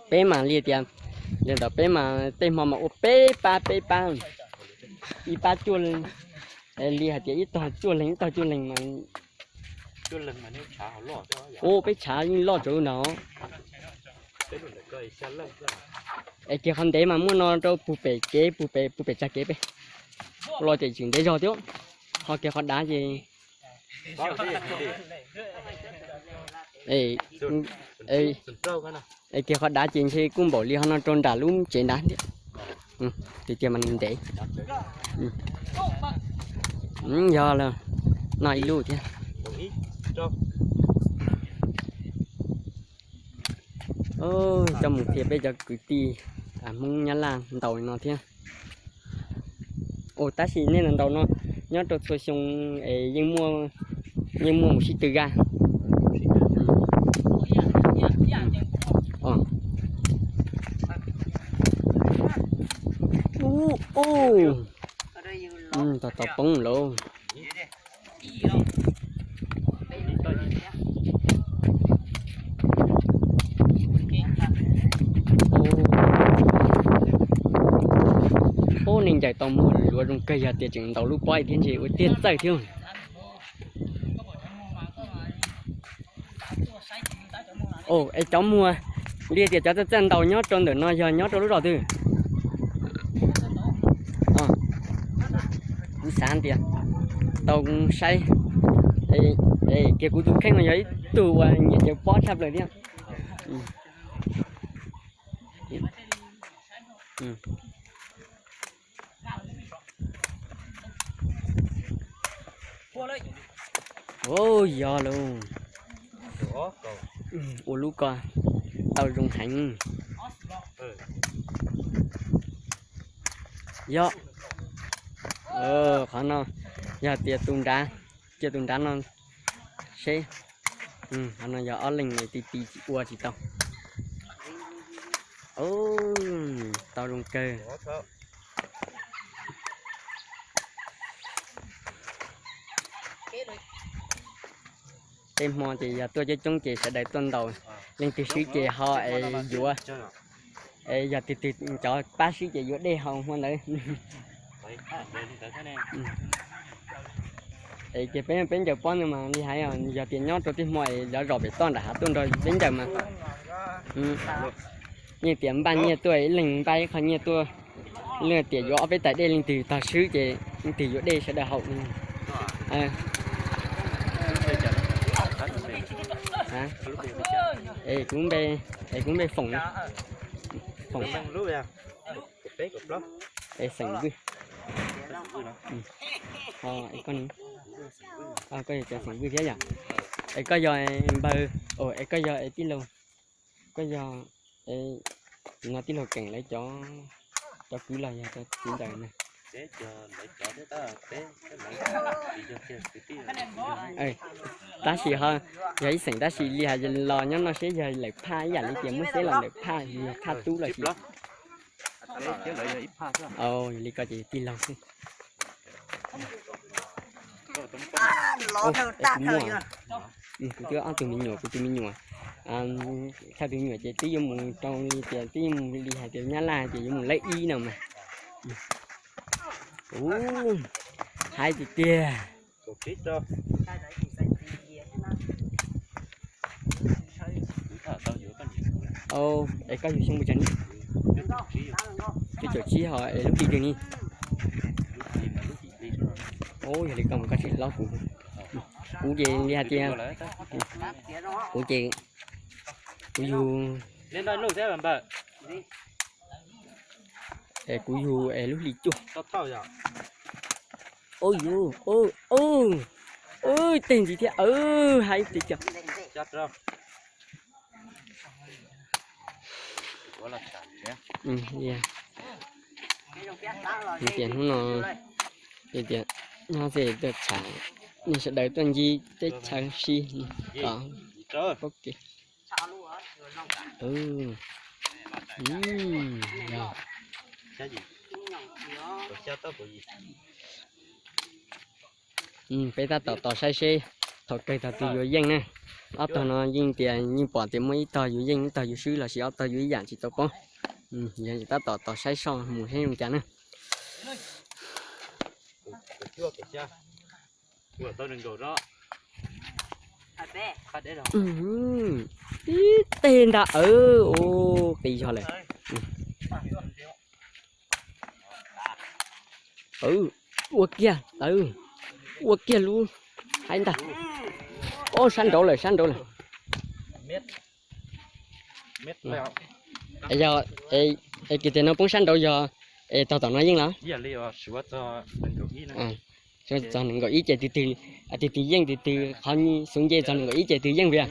Peb mas li tias, yog ntawm peb mas tej hmo mas ua peb pab peb pab, ib pab cuaj, li hais tias ib tog cuaj leeg ib tog cuaj leeg mas, ua peb tshav yeej loj tsav ntag. Es kiag qhov ntev mas muaj no rau puag pem kev, puag pem tsag kev peb los ces tseem ntev zog thiab. Ho kiag qhov dav ces, es kiag qhov dav ces ntshe kuj npaum li ho no rau nram lub tsev nrad thiab. Tiag tiag mas nws ntev. Yog lawm, noj ib lub thiab. Coj mus qhia peb cov kwv tij Hmoob Nyab Laj ntaus no thiab. Ua tab sis nej ntaus no nyob rau txhua xyoo es yeej muaj mus sib tw ga. Tos tos poob lauj. Ub, nej ncaws tau muag luav zoo kawg, yog tias tseem ntaus lub pob thiab ntshe ua tiag txawj thiab. Es cov muag, li tias cov txawj txawj ntaus nyob rau ntawm no yog nyob rau lub zos twg? Kuv xav tias tau saib, kiag kuv tus kheej no yog ib tug uas nyiam ncaws pob tshaj plaws thiab. Yog lauj, ua lub ko tau zoo heev. Yog, qhov no yog tias tus nrad, cia tus nrad no seb. Qhov no yog ob leeg ti ti ua tsis tau. Tau zoo kawg. Tej hmo ces yog tuaj coob coob ces sawv daws tuaj ntaus, leej twg swb ces ho es yuav, es yog twg twg cov pab swb ces yuav dej haus hmo ntawd. Es ces peb peb ncaws pob no mas li hais, yog tias nyob rau tej hmo es lawv zom pem toj nram hav tuaj nrog peb ncaws mas, yeej tias npaj nyiaj tuaj, ib leeg npaj ib qho nyiaj tuaj, leej tias yuav ob peb tais dej, leej twg tog swb ces leej twg yuav dej sawv daws haus. Es kuv npe, es kuv npe Foom, Foom. Es xeem Vwj. Koj yog cov xeem Vwj thiab yom? Es koj yog npawg, es koj yog es tij laug, koj yog, no tij laug Keem lawv cov, cov kwv los yog cov txiv ntawd na? Tab sis ho yog ib xeem tab sis li hais los nyob no seb yog lawm phaj ib yam li tias muab xeb los lawm phaj, yog phaj tub los sis. Yog li koj ces tij laug xwb. Kuv twb ob tug me nyuam, kuv tus me nyuam, thawj tus me nyuam ces twb yuav mus rau li tias twb yuav mus li hais tias Nyab Laj ces yuav mus lab ib no mas. Ub, haib tiag tiag. Es koj yug xyoo puas tsawg ni? Twb caum tsib ho es lub hli twg ni? Yog li koj mus koj tsis hlob kuv. Kuv ces li hais tias, kuv ces, kuv yug, es kuv yug es lub hli cuaj. Teg ntxiv thiab, haib tiag tiag. Tias hnub no, tias nyob txij tuaj tsham, nej sawv daws tuaj ncig teb chaws si, kom, peb tab tom tos saib seb Thaum kawg tog twg yuav yeej ne. Ob tog no yeej tias yeej pom tias muaj ib tog yuav yeej ib tog yuav swb los sis ob tog yuav ib yam tsis tau paub. Yog tab tom tos saib soj mus saib zoo cas ne. Ib teg ntag aw. Qis yog lawm. Ua kiag, ua kiag lub haib ntag. Ob, sab nraud lawm, sab nraud lawm. Yog, es kiag tias no poob sab nraud yog, es tog tom no yeej los? Txog nees nkaum ib ces tus twg, tus twg yeej, tus twg qhov xuv nce txog nees nkaum ib ces tus yeej via.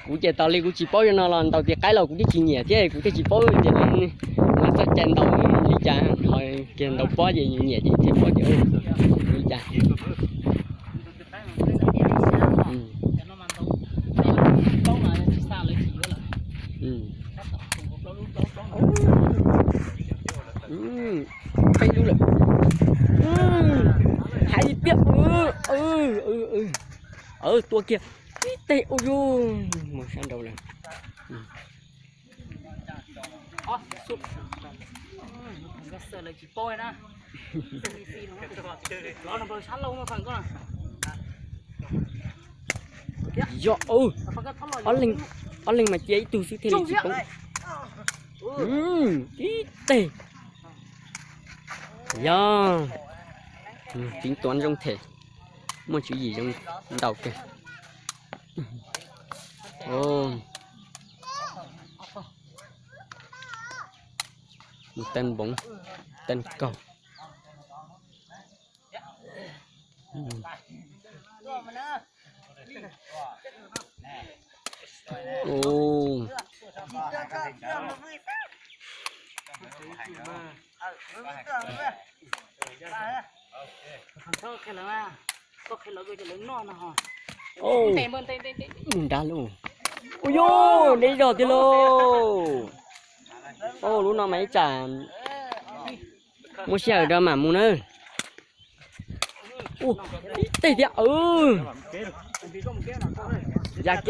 Kuv ces tas li kuv tsis paub, yog no los ntaus tis qaib los kuv twb tsis nyiam thiab, kuv twb tsis paub tias lawv txoj cai ntaus li cas, ho kiag ntaus pob ces nyiam ces thiaj paub tias li cas. Peb lub lawm. Hais tiag. Tua kiag ib teg ua yus mus sab nraud lawm. Yog, ob leeg mas cia ib tug xwb thiaj li tsis poob. Ib teg. Yog, tính toán zoo them, muaj tswv yim zoo ntaus kawg. Mus teeb npoov, teeb kaug. Nrab lauj. Ua yus, deb zog tiag lauj. Lub no mas ib tsam muaj sij hawm rau mam mus nawb. Ib teg thiab. Ya kiag.